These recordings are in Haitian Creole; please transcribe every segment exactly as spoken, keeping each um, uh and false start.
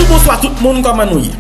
Bonswa tout moun, kòman nou ye?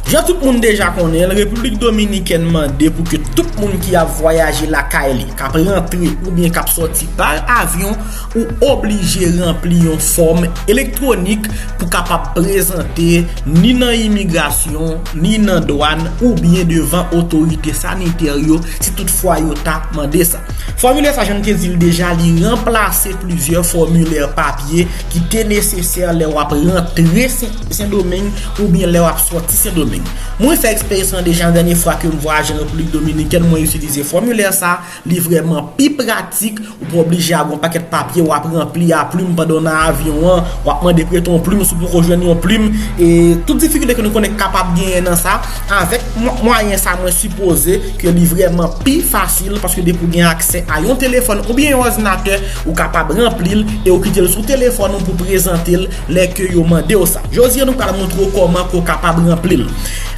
Jan tout moun deja konnen l, Repiblik Dominikèn mande pou ke tout moun ki ap vwayaje lakay li, k ap rantre oubyen k ap sòti pa avyon, ou oblije ranpli yon fòm elektwonik pou kapab prezante ni nan imigrasyon, ni nan dwàn, oubyen devan otorite sanitè yo, si toutfwa yo ta mande sa. Fòmilè sa, jan n te di l deja, li ranplase plizyè fòmilè papye ki te nesesè lè w ap rantre Sen, Sendomeng oubyen lè w ap sòti Sendomeng. Mwen fè eksperyans lan deja, dènye fwa ke m vwayaje an Repiblik Dominikèn, mwen itilize fòmilè sa, li vrèman pi pratik, ou pa oblije ak yon pakèt papye w ap ranpli a plim pandan w nan avyon an, w ap mande prete yon plim si w poko jwenn yon plim, e tout difikilte ke nou konnen k kapab genyen nan sa, avèk mwa-, mwayen sa, mwen sipoze ke li vrèman pi fasil, paske depi w gen aksè a yon telefòn oubyen yon òdinatè, ou kapab ranpli l e ou kite l sou telefòn ou pou prezante l lè ke yo mande w sa. Jodi a, nou pral montre w kòman ke w kapab ranpli l.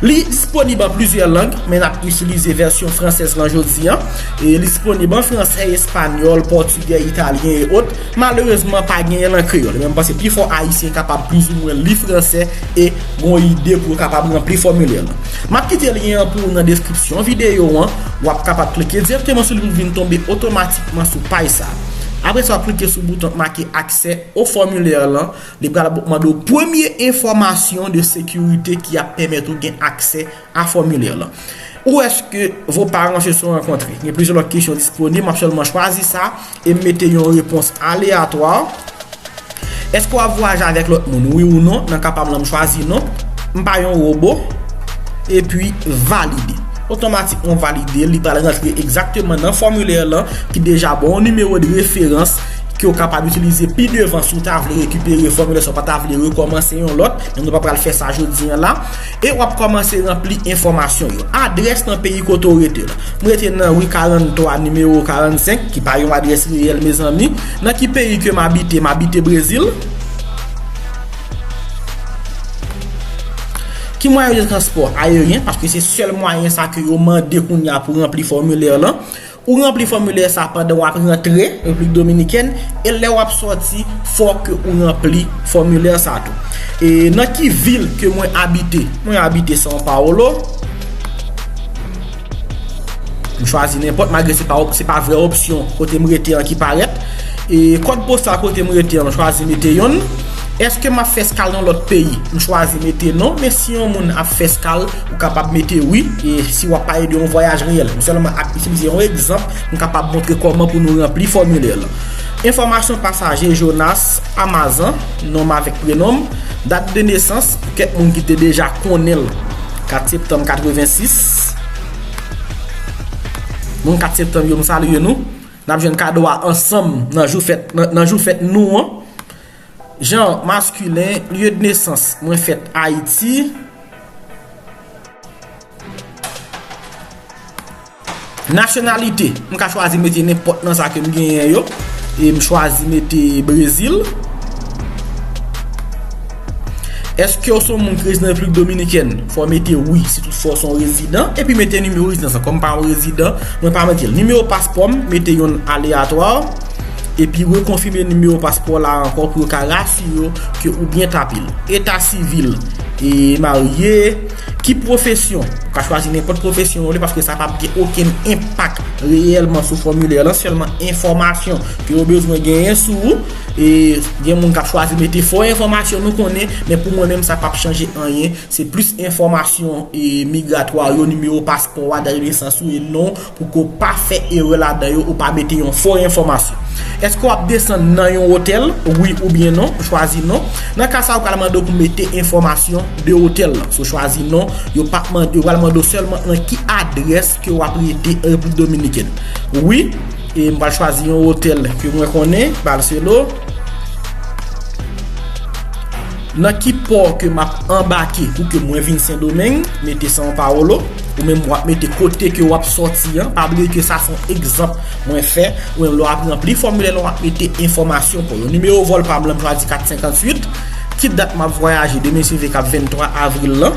Li disponib an plizyè lang, men n ap itilize vèsyon fransèz lan jodi a. E li disponib an fransè, espanyòl, pòtigè, italyen e ot. Malerezman, pa genyen l an kreyòl. Men m panse pifò Ayisyen kapab plizoumwen li fransè e gon ide pou yo kapab ranpli fòmilè lan. M ap kite lyen an pou ou nan deskripsyon videyo an. W ap kapab klike dirèkteman sou li pou l vin tonbe otomatikman sou paj sa. Apre sa, w ap klike sou bouton k make aksè o fòmilè lan. Li pral mande w premye enfòmasyon de sekirite ki ap pèmèt ou gen aksè a fòmilè lan. Où est-ce que vos parents se sont rencontrés? Gen plizyè lòt kesyon disponib, m ap sèlman chwazi sa e m mete yon repons aleyatwa. Èske w ap vwayaje avèk lòt moun? Wi ou non? Nan ka pa m lan, m chwazi non. M pa yon wobo. Epi valide. Otomatikman w valide, li pral rantre egzakteman nan fòmilè lan ki deja ba w yon nimewo de referans ke w kapab itilize pi devan si w ta vle rekipere fòmilè sa, w pa ta vle rekòmanse yon lòt, men nou pa pral fè sa jodi a la. E w ap kòmanse ranpli enfòmasyon yo. Adrès nan peyi kote w rete la. M rete nan ri karanntwa, nimewo karannsenk, ki pa yon adrès reyèl, mezanmi. Nan ki peyi ke m abite? M abite Brezil. Ki mwayen de transpò? Ayeryen, paske se sèl mwayen sa ke yo mande kounye a pou ranpli fòmilè lan. Ou ranpli fòmilè sa pandan w ap rantre Repiblik Dominikèn, e lè w ap sòti, fò ke ou ranpli fòmilè sa tou. E nan ki vil ke mwen abite? Mwen abite São Paulo. M chwazi nenpòt, malgre se pa op-, se pa vrè opsyon kote m rete an ki parèt. E kòd postal kote m rete an, m chwazi mete yonn. Èske m ap fè eskal nan lòt peyi? M chwazi mete non, men si yon moun ap fè eskal, ou kapab mete wi. E si w ap pale de yon vwayaj reyèl, m sèlman ap itilize yon egzanp, m kapab montre kòman pou nou ranpli fòmilè lan. Enfòmasyon pasaje, Jonas Amazan, non m avèk prenon m, dat de nesans, pou kèk moun ki te deja konnen l, kat septanm katrevensis. Moun kat septanm yo, m salye nou. N ap jwenn kado a ansanm nan jou fèt, nan, nan jou fèt nou an. Jan maskilen, lye de nesans, mwen fèt Ayiti. Nasyonalite, m ka chwazi mete nenpòt nan sa ke m genyen yo. E m chwazi mete Brezil. Èske w se yon moun ki rezidan Repiblik Dominikèn? Fò w mete wi, si toutfwa w se yon rezidan. Epi mete nimewo rezidans lan. Kòm m pa yon rezidan, mwen pa mete l. Nimewo paspò m, mete yonn aleyatwa. Epi rekonfime nimewo paspò la ankò pou yo ka rasire w ke ou byen tape l. Eta sivil, e marye. Ki pwofesyon? Ou ka chwazi nenpòt pwofesyon ou vle paske sa p ap gen okenn enpak reyèlman sou fòmilè lan, sèlman enfòmasyon ke yo bezwen genyen sou ou. E gen moun k ap chwazi mete fo enfòmasyon, nou konnen, men pou mwen menm sa p ap chanje anyen. Se plis enfòmasyon e migratwa yo, nimewo paspò a, dat de nesans ou e non, pou ke w pa fè erè ladan yo, ou pa mete yon fo enfòmasyon. Èske w ap desann nan yon otèl? Wi oubyen non? Chwazi non. Nan ka sa, yo pral mande w pou mete enfòmasyon de otèl lan. Si w chwazi non, yo p ap mande, yo pral mande w sèlman nan ki adrès ke w ap rete an Repiblik Dominikèn. Wi, e m pral chwazi yon otèl ke mwen konnen, Barcelo. Nan ki pò ke m ap anbake pou ke mwen vin Sendomeng? Mete São Paulo. Ou menm w ap mete kote ke w ap sòti an. Pa bliye ke sa se yon egzanp mwen fè. Ou menm lè w ap ranpli fòmilè lan, w ap mete enfòmasyon pa w yo. Nimewo vòl pa m lan, m chwazi kat senkantuit. Ki dat m ap vwayaje? Demen se vle k ap venntwa avril lan.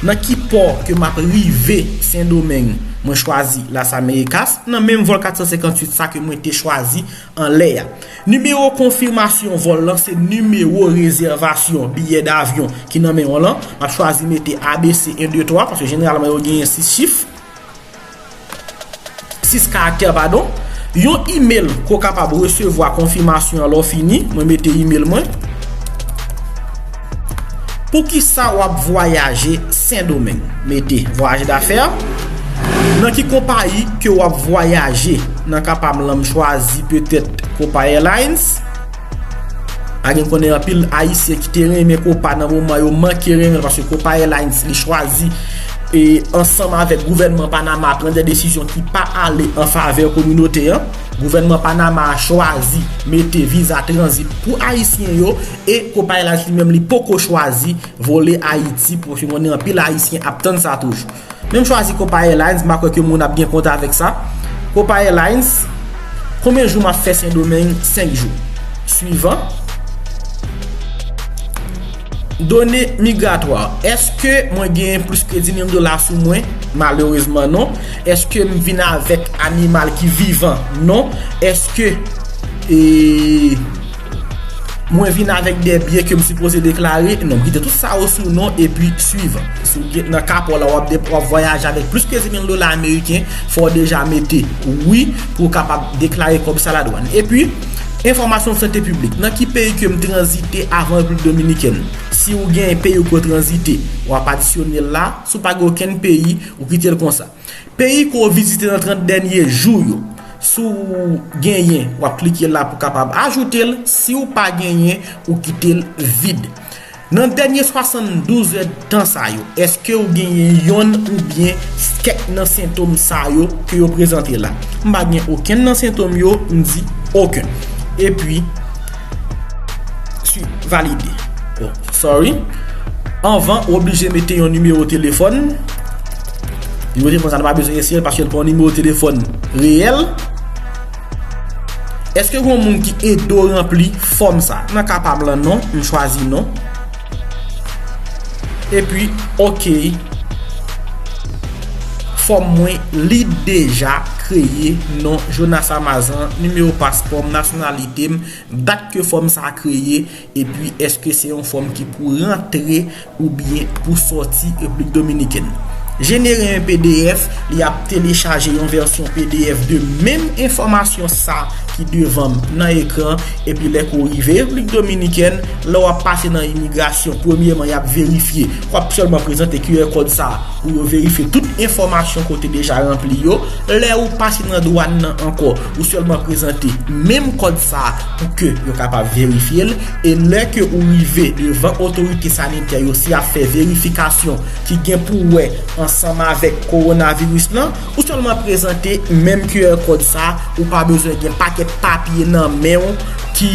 Nan ki pò ke m ap rive Sendomeng, mwen chwazi Las Américas, nan menm vòl kat san senkanntuit sa ke mwen te chwazi anlè a. Nimewo konfimasyon vòl lan se nimewo rezèvasyon biyè davyon ki nan men w lan. M ap chwazi mete A B C en de twa, paske jeneralman yo genyen sis chif. Sis karaktè, padon. Yon imèl ke w kapab resevwa konfimasyon an lè w fini. Mwen mete imèl mwen. Poukisa w ap vwayaje Sendomeng? Mete vwayaje dafè. Nan ki konpayi ke w ap vwayaje? Nan ka pa m lan, m chwazi petèt Copa Airlines. Pagen konnen anpil Ayisyen ki te renmen Copa nan moman yo manke renmen l, paske Copa Airlines li chwazi e ansanm avèk gouvènman Panama pran de desizyon ki pa ale an favè kominote an. Gouvènman Panama a chwazi mete viza tranzit pou Ayisyen yo e Copa Airlines li menm li poko chwazi vole Ayiti, paske konnen anpil Ayisyen ap tann sa toujou. Men m chwazi Copa Airlines, m pa kwè ke moun ap gen kont avèk sa. Copa Airlines, konbyen jou m ap fè Sendomeng? Senk jou. Swivan. Done migratwa. Èske mwen genyen plis ke dis mil dola sou mwen? Malerezman non. Èske m vin avèk animal ki vivan? Non. Èske e mwen vin avèk de byen ke m sipoze deklare? Non, m kite tout sa yo sou non epi swivan. Si w gen nan ka pa w la w ap de- w ap vwayaje avèk plis ke dis mil dola ameriken, fò w deja mete wi pou w kapab deklare kòb sa ladwann. Epi enfòmasyon sante piblik. Nan ki peyi ke m tranzite avan Repiblik Dominikèn? Si w gen peyi w ke w tranzite, w ap adisyone l la. Si w pa gen okenn peyi, ou kite l konsa. Peyi ke w vizite nan trant dènye jou yo. Si w genyen, w ap klike la pou kapab ajoute l. Si w pa genyen, ou kite l vid. Nan dènye swasanndouz èdtan sa yo, èske w genyen yonn oubyen kèk nan sentòm sa yo ke yo prezante la? M pa gen okenn nan sentòm yo, m di okenn. Epi, swiv, valide. Oh, sorry. Anvan, ou oblije mete yon nimewo telefòn. Nimewo telefòn sa nou pa bezwen eseye l paske l pa yon nimewo telefòn reyèl. Èske gen yon moun ki ede w ranpli fòm sa? Nan ka pa m lan non, m chwazi non. Epi, oke. Fòm mwen, li deja kreye non Jonas Amazan, nimewo paspò m, nasyonalite m, dat ke fòm sa kreye, epi èske se yon fòm ki pou rantre oubyen pou sòti Repiblik Dominikèn. Jenere yon P D F, li ap telechaje yon vèsyon P D F de menm enfòmasyon sa ki devan m nan ekran, epi lè ke w rive Repiblik Dominikèn, lè w ap pase nan imigrasyon, premyèman, y ap verifye ke w ap sèlman prezante Q R kòd sa pou yo verifye tout enfòmasyon ke w te deja ranpli yo. Lè ou pase nan dwàn nan ankò, ou sèlman prezante menm kòd sa pou ke yo kapab verifye l. E lè ke ou rive devan otorite sanitè yo, si y ap fè verifikasyon ki gen pou wè ansanm avèk kowonaviris lan, ou sèlman prezante menm Q R kòd sa, ou pa bezwen gen pakèt papye nan men w ki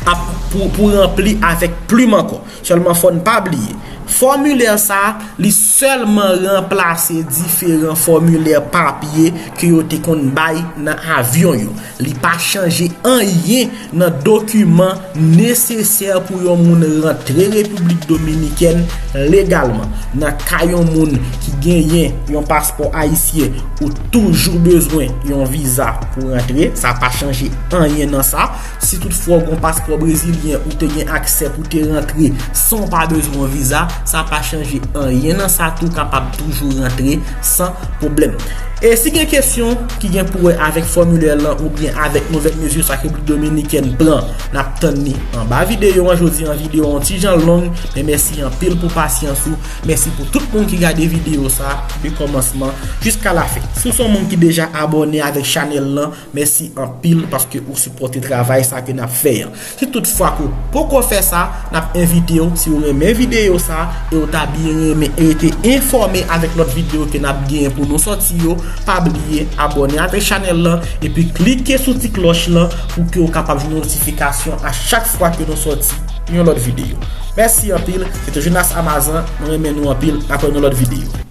ap pou, pou ranpli avèk plim ankò. Sèlman fò n pa bliye, fòmilè sa, li sèlman ranplase diferan fòmilè papye ke yo te konn bay nan avyon yo. Li pa chanje anyen nan dokiman nesesè pou yon moun rantre Repiblik Dominikèn legalman. Nan ka yon moun ki genyen yon paspò ayisyen, ou toujou bezwen yon viza pou rantre. Sa pa chanje anyen nan sa. Si toutfwa w gen yon paspò brezilyen, ou te gen aksè pou te rantre san w pa bezwen yon viza, sa pa chanje anyen nan sa tou, w kapab toujou rantre san pwoblèm. E si gen kesyon ki gen pou wè avèk fòmilè lan oubyen avèk nouvèl mezi sa ke Repiblik Dominikèn pran, n ap tann li anba videyo an. Jodi an videyo an yon ti jan long, men mèsi anpil pou pasyans ou. Mèsi pou tout moun ki gade videyo sa depi kòmansman jiska lafen. Si w se yon moun ki deja abòne avèk chanèl lan, mèsi anpil paske ou sipòte travay sa ke n ap fè an. Si toutfwa ke w poko fè sa, n ap envite w, si w renmen videyo sa e w ta byen renmen rete enfòme avèk lòt videyo ke n ap genyen pou nou sòti yo, pa bliye abòne avèk chanèl lan epi klike sou ti klòch lan pou ke w kapab jwenn notifikasyon a chak fwa ke nou sòti yon lòt videyo. Mèsi anpil, se te Jonas Amazan, mwen renmen nou anpil, n ap wè nan lòt videyo.